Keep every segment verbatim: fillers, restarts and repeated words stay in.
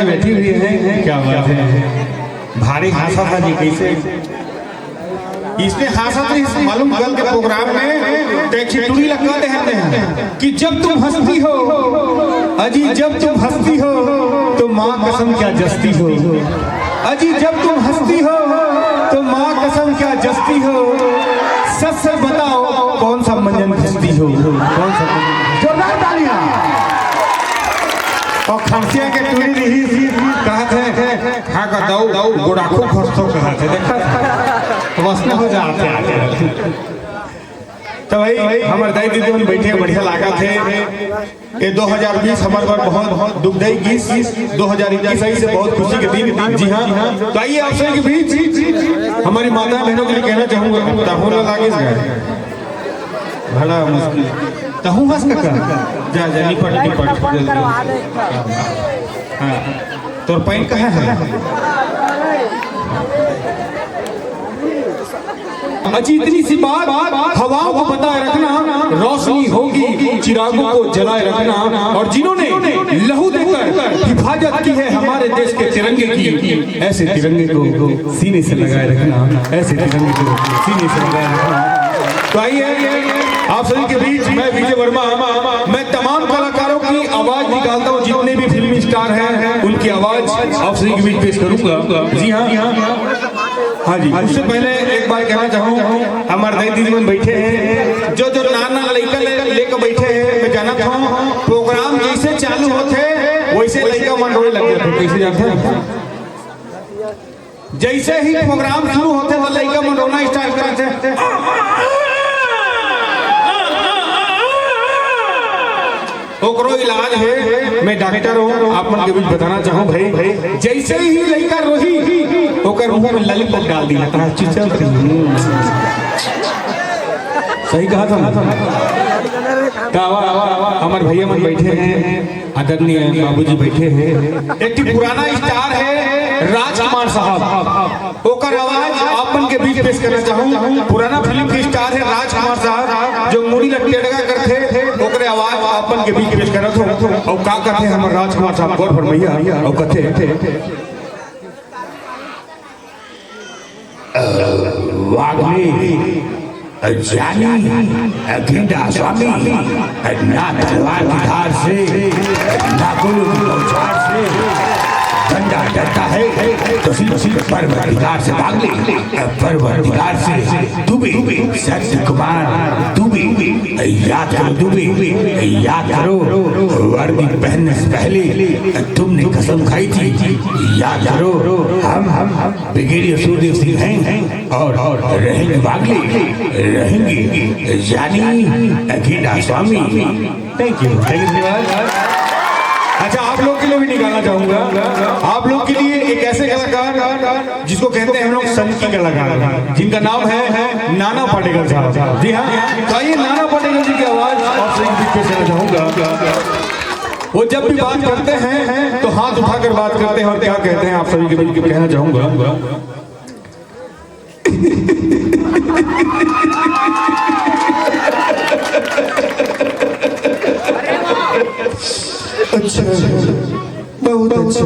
बैठी हुई है, क्या बात है। भारी हांसा था जी, कैसे इसने हांसा था, इस मालूम कल के प्रोग्राम में देखी टूरी लगा दे हैं कि जब तुम हंसती हो, अजी जब तुम हंसती हो तो माँ कसम क्या जस्ती हो। अजी जब तुम हंसती हो तो माँ कसम क्या जस्ती हो। सच सच बताओ, कौन सा मंजन घसती हो? कौन सा मंजन? जोरदार तालियां। और खमसिया के टूरी रही कहा थे, हाँ का दऊ गोड़ाखू घसतो कहा थे, देखा वसने हो जाते आते। तो भाई हमारे दाई दीदी मन बैठे, बढ़िया लागा थे। ये दो हज़ार बीस हमारे बर बहुत दुखदाई गीस, दो हज़ार इक्कीस आई से बहुत खुशी के दिन। जी हाँ, तो आइए आप सभी के बीच हमारी माता बहनों के लिए कहना चाहूंगा, तहूँ ला लागिस गा। बड़ा मुश्किल। तहूँ हंस का कर। जा, जा, निपट, निपट। हाँ, तोर पैंट कहाँ है? अच्छा, इतनी सी बात, हवाओं को बताए रखना, रोशनी होगी, चिरागों को जलाए रखना, और जिन्होंने लहू देकर हिफाजत की है हमारे देश के तिरंगे की, ऐसे तिरंगे को सीने से लगाए रखना, ऐसे तिरंगे को सीने से लगाए रखना। तो आइए, आप सभी के बीच मैं विजय वर्मा, मैं तमाम कलाकारों की आवाज निकालता हूँ, जितने भी फिल्मी स्टार हैं उनकी आवाज आप सभी के बीच पेश करूंगा। जी हाँ, हाँ जी, उससे पहले एक बात कहना चाहूँ, हमारे दाई दीदी मन बैठे हैं, जो जो नाना लइका ले, लेके बैठे हैं, मैं जानत हूँ प्रोग्राम जैसे चालू होथे वैसे लइका मन रोए लग जाथे। कैसे जानते हैं? जैसे ही प्रोग्राम शुरू होथे तो लइका मन रोना स्टार्ट करथे। ओकरो इलाज है, मैं डॉक्टर हूँ, आप मन के बीच बताना चाहूँ भाई, जैसे ही लइका रोही, ओकर मुंह में लॉलीपॉप डाल दिया था, चुचल। सही कहा था ना? का आवा, आवा, आवा, हमारे भैया मन बैठे हैं, आदरणीय बाबूजी बैठे हैं। एक ठो पुराना स्टार है राजकुमार साहब, ओकर आवाज आपन के बीच पेश करना चाहूँ। पुराना फिल्म के स्टार है राजकुमार साहब, जो मुड़ी ला टेढ़ा करथे, ओकरे आवाज आपन के बीच पेश करत हो। और का कहथे हमर राजकुमार साहब, गौर फरमैया, और कहथे, वागले, जानी, गेंडा स्वामी, ना तलवार की धार से, ना गोली की बौछार से, डंडा डरता है तो सिर्फ, सिर्फ परवरदिगार से। वागले, परवरदिगार से। दुबे, सत्य कुमार दुबे, याद करो दुबे, याद करो, वर्दी पहनने से पहले तुमने कसम खाई थी। याद करो, हम, हम, हम ब्रिगेडियर सूरदेव सिंह हैं और, और रहेंगे वागले, रहेंगे जानी, गेंडा Swami. Thank you, thank you धन्यवाद। अच्छा, आप लोग के लिए भी निकालना चाहूंगा, आप लोग के लिए एक ऐसे कलाकार जिसको कहते हैं हम लोग सन की कलाकार, जिनका नाम है नाना पाटेकर साहब। जी हाँ, तो आइए नाना पाटेकर जी की आवाज आप सभी के बीच पेश करना चाहूंगा। वो जब भी बात करते हैं तो हाथ उठाकर बात करते हैं, और क्या कहते हैं आप सभी के बीच कहना चाहूंगा। अच्छा, बहुत अच्छा।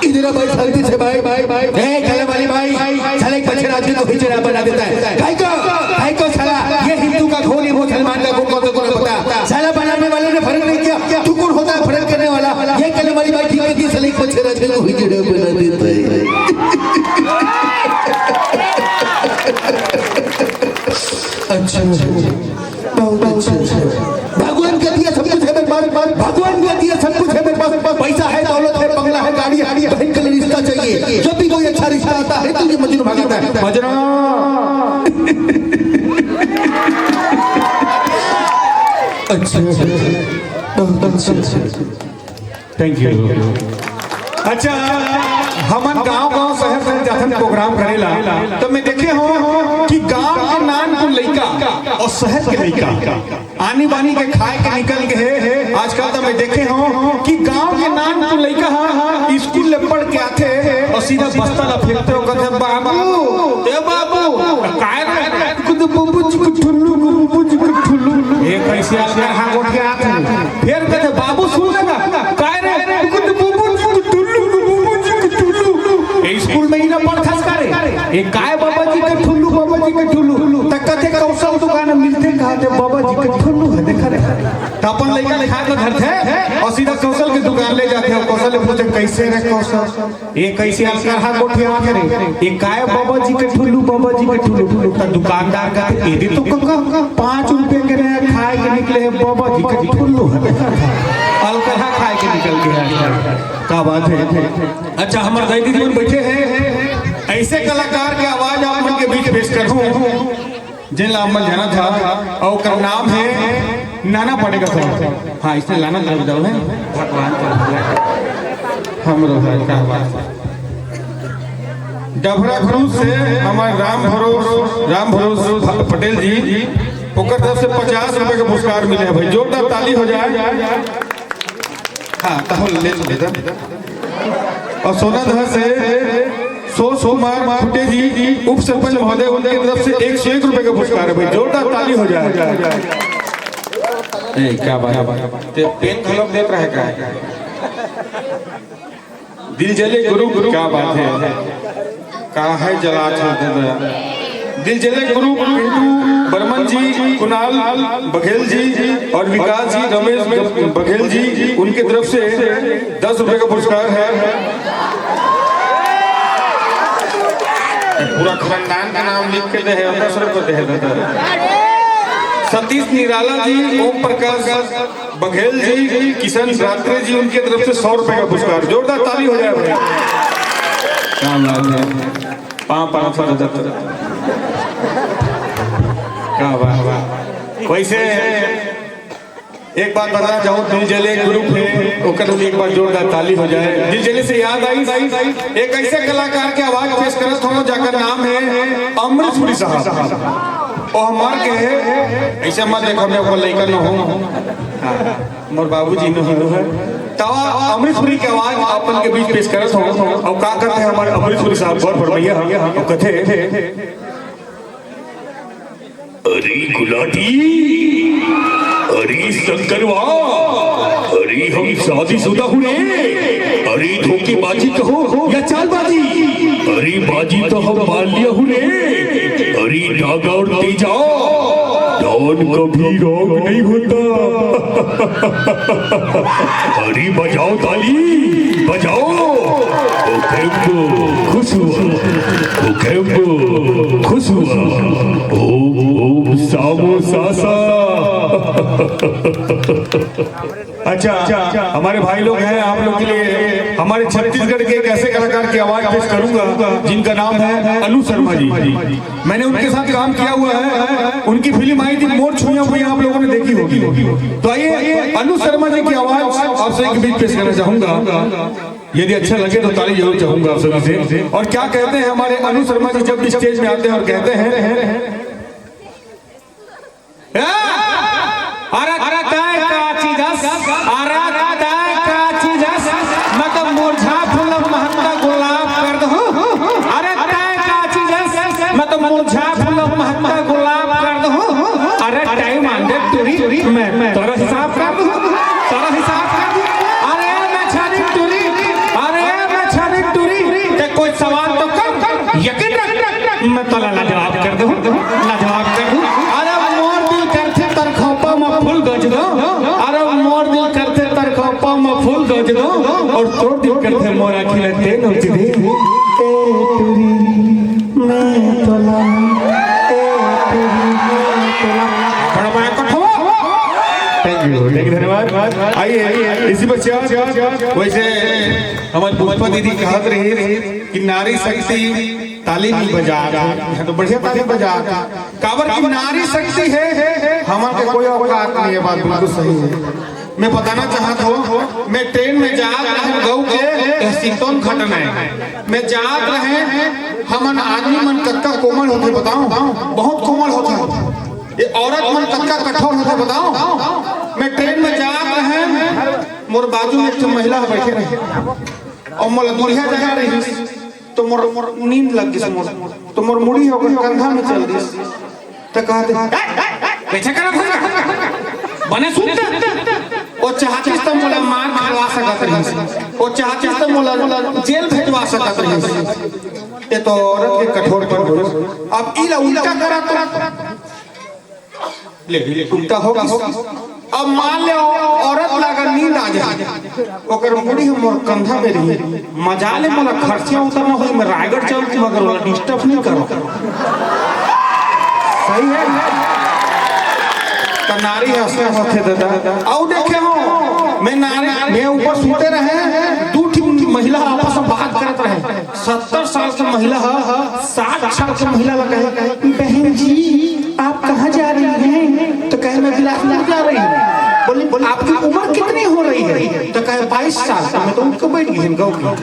इधर भाई, जल्दी से भाई, भाई, भाई। ए, गले वाली भाई, साले एक बच्चे राजू को हिजड़ा बना देता है। भाई को, भाई को साला, ये हिंदू का खून, ये मुसलमान का खून, कौन सा खून है बता? साला बनाने वाले ने फर्क नहीं किया। तू कौन होता है फर्क करने वाला? ये गले वाली भाई ठीक है, ये साले एक बच्चे राजू को हिजड़ा बना देता है। अच्छा, अच्छा। बहुत अच्छा, अच्छा। भगवान का दिया सब कुछ है मेरे पास, भगवान का दिया सब कुछ है मेरे पास। पैसा है, दौलत है, बंगला है, गाड़ी है, बहन के लिए रिश्ता चाहिए। जब भी कोई अच्छा रिश्ता आता है तो ये मजनू भाग जाता है। मजनू। अच्छा, अच्छा, अच्छा। बहुत अच्छा, अच्छा। Thank you. अच्छा, हमन गांव-गांव, शहर-शहर जाथन प्रोग्राम करेला, तो मैं देखे हों कि गांव के नानकुन लइका और शहर के लइका, आनी-बानी के खाए के निकल गे हे। आजकल तो मैं देखे हों कि गांव के नानकुन लइका ह स्कूल ले पढ़ के आथे और सीधा बस्ता ला फेंकथे और कहथे, "बाबू, ए बाबू, काय रे?" कुछ बुबुच कुठुल्लू, बुबुच कुठुल्लू। ए, कैसे आकर हाँ गोठ के आथे? फिर कहथे, "बाबू, सुन ले ना, काय रे?" कुछ बुबुच कुठुल्लू। ए, काय बाबा जी के ठुल्लू, बाबा जी के ठुल्लू? त कथे कौशल दुकान मिलथे, कहथे बाबा जी के ठुल्लू हे, देखा रे। त अपन लइका ले खाए ल धरथे अउ सीधा कौशल के दुकान ले जाथे अउ कौशल ले पूछथे, "कइसे रे कौशल? ये कइसे अलकरहा गोठियाथे रे? ये काय बाबा जी के ठुल्लू, बाबा जी के ठुल्लू?" त दुकानदार कथे, "ए दे तो कका, पाँच रुपया के नया खाए के निकले हे, बाबा जी के ठुल्लू हे, देखा रे। अलकरहा खाए के निकल गे हे।" का बात हे? अच्छा, हमर दाई दीदी मन बइठे हे, अइसे कलाकार के आवाज आप मन के बीच पेश करहूं, जेन ला आप मन जानत हा, अउ ओकर नाम हे नाना पाटेकर साहब। हाँ, इसने लाना तरफ जाओ है। भगवान तरफ जाओ। हमरो है, का बात है। डभरा खुर्द से हमर राम भरोस, राम भरोस भ-, पटेल जी, ओकर तरफ से पचास रुपए के पुरस्कार मिले हे भाई, जोरदार ताली हो जाए। हाँ, तहल ले ले दे। अउ सोनादह से सोस कुमार खुंटे जी, उप सरपंच महोदय, उनके तरफ से एक सौ एक रुपए का पुरस्कार है भाई, जोरदार ताली हो जाए। ए, क्या बात है, ते पेन घलोक देत रहे का? दिल जले गुरु, गुरु, क्या बात है, का है जला छोड़ दे दया। दिल जले गुरु पिंटू बर्मन जी, कुणाल बघेल जी और विकास जी, रमेश बघेल जी, उनके तरफ से दस रुपए का पुरस्कार है। पूरा खानदान का नाम लिख के दे है, दस रुपए दे है दादा। सतीश निराला जी, ओम प्रकाश बघेल जी, किशन रात्रे जी, उनके तरफ से सौ रुपए का पुरस्कार। जोरदार ताली हो जाए भाई। क्या बात है, पाँव पाँव सौ रुपए। क्या बात, वाह। वैसे एक बात बताना चाहूँ, दिल जले ग्रुप है, ओकर लिए एक बार जोरदार ताली हो जाए। दिल जले से याद आई, एक ऐसे कलाकार के आवाज पेश करत हूँ, जाकर नाम है अमरीशपुरी साहब। ओ हमार के है, ऐसे मत देखा, मैं ओकर लइका न हूँ। हाँ, मोर बाबूजी न हूँ है। तवा अमरीशपुरी के आवाज अपन के बीच पेश करत हूँ। और का कहते हैं हमारे अमरीशपुरी साहब, गौर फरमाइए, हम, हम कहते हैं, अरे गुलाटी, अरे शंकरवा, अरे हम शादीशुदा हूँ रे। अरे धोखेबाजी कहो या चालबाजी, अरे बाजी तो हम मान लिया हूँ रे। अरे नागा और तेजा, डॉन कभी रॉन्ग नहीं होता। अरे बजाओ ताली, बजाओ। ओकेम्बो खुश हुआ, ओकेम्बो खुश हुआ। ओम ओम सामो सासा। अच्छा, हमारे भाई लोग हैं, आप लोग के लिए हमारे छत्तीसगढ़ के एक ऐसे कलाकार की आवाज पेश करूंगा जिनका नाम है अनु शर्मा जी। मैंने उनके साथ काम किया हुआ है, उनकी फिल्म आई थी मोर छुइयां हुई, आप लोगों ने देखी होगी। तो आइए, अनु शर्मा जी की आवाज आप सभी के बीच पेश करना चाहूंगा। यदि अच्छा लगे तो ताली जरूर चाहूंगा आप सभी से। और क्या कहते हैं हमारे अनु शर्मा जी जब भी स्टेज में आते हैं और कहते हैं, अरे, अरे तय का चीजस, अरे तय का चीजस, मैं तो मुरझा फूल महंगा गुलाब कर दूं। अरे तय का चीजस, मैं तो मुरझा फूल महंगा गुलाब कर दूं। अरे टाइम आंदे टूरी, मैं तोरा हिसाब कर दूं, तोरा हिसाब कर दूं। अरे मैं छानी टूरी, अरे मैं छानी टूरी, ते कोई सवाल तो कर, यकीन रख, मैं तोला लाजवाब कर दूं, लाजवाब कर दूं। अरे मोर दिल करथे तोर खोपा म फूल गज दूं, अरे मोर दिल करथे तोर खोपा म फूल गज दूं, और तोर दिल करथे मोर आँखी में तेल उच दे। ए टूरी, मैं तोला, ए टूरी, मैं तोला। बड़ा बड़ा कठो। Thank you, thank you, धन्यवाद। आइए, इसी पश्चात वैसे हमारी पुष्पा दीदी कहत रही कि नारी शक्ति ताली नहीं बजा, तो बढ़िया ताली बजा। काबर की नारी शक्ति है, हमन के कोई औकात नहीं है, बात बिल्कुल सही है। मैं बताना चाहत हूँ, मैं ट्रेन में जात रहें, गऊ के यह सितोन घटना है। मैं जात रहें, हमन आदमी मन कतका कोमल होथे बताओ, बहुत कोमल होथे। ये औरत मन कतका कठोर होथे बताओ। मैं ट्रेन में जात रहें, मोर बाजू में एक ठो महिला बैठे रहे और मोला दूरिहा जगह रही, तो मोर, मोर नींद लग गई मोर, तो मोर मुड़ी हो गई कंधा में चल दी। तो कहते, "कैसे करत हस? बने सुत।" वो चाहतिस त मोला मार खिलवा सकत रहिस, वो चाहतिस त मोला जेल भेजवा सकत रहिस। ये तो औरत के कठोरपन होइस। अब इला उल्टा करा तो ले, ले, उल्टा हो गइस। अब मान ले, औरत ला अगर नींद आ जाए, ओकर मुड़ी ह मोर कंधा में रही, मजा ले मोला खरसिया उतरना होही, मैं रायगढ़ चल दूं, मगर ओला डिस्टर्ब नहीं करो। सही है? त नारी ह असने होथे दादा। अउ देखे हो, मैं नारी, मैं ऊपर सुते रहे, दू ठी महिला आपस में बात करत रहे। सत्तर साल के महिला ह साठ साल के महिला ला कहे, "बहन जी, आप कहाँ जा रही हैं?" तो कहे, "मैं बिलासपुर जा रही हूँ।" बोली, "आपकी उम्र कितनी हो रही है?" तो कहे, "बाईस साल।" तो मैं तो उठ के बैठ गई, इनका उठ गई।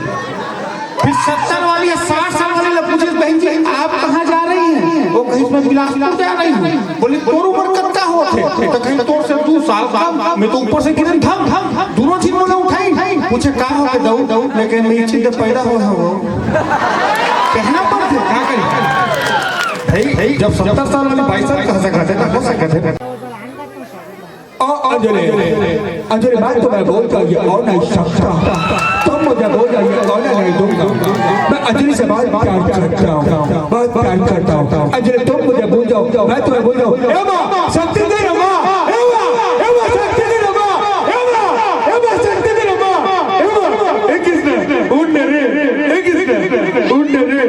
फिर सत्तर वाली या साठ साल वाली ला पूछे, "बहन जी, आप कहाँ जा रही हैं?" वो कहे, "मैं बिलासपुर जा रही हूँ।" बोली, "तोर उम्र कत्ता होत है?" तो कहे, "तोर से दू साल कम।" मैं तो ऊपर से गिरन, धम, धम, धम, दोनों झिन मोला उठाई। पूछे, "का हो गे दाऊ?" मैं कहे, "मैं इच्छित पैदा हो हो।" कहना पड़थे, का करी? भाई, जब सत्तर साल वाली बाईस साल कह सकत है, तो हो सकत है। ओ, अंजलि, अंजलि, मैं तुम्हें बोल कर ये और नहीं सकता। तुम मुझे बोल कर ये और नहीं दूंगा। मैं अंजलि से बहुत प्यार करता हूँ, बहुत प्यार करता हूँ। अंजलि, तुम मुझे भूल जाओ, मैं तुम्हें भूल जाऊँ। ए माँ, शक्ति दे रे माँ, ए माँ, ए माँ, शक्ति दे रे माँ, ए माँ, ए माँ, शक्ति दे रे माँ, ए माँ, ए किसने? उठ रे, ए किसने? उठ रे,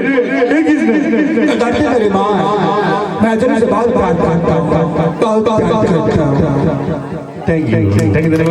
ए किसने? धरती मेरी माँ है। मैं अंजलि से बहुत प्यार करता हूँ, बहुत प्यार करता हूँ। Thank you, thank you, धन्यवाद।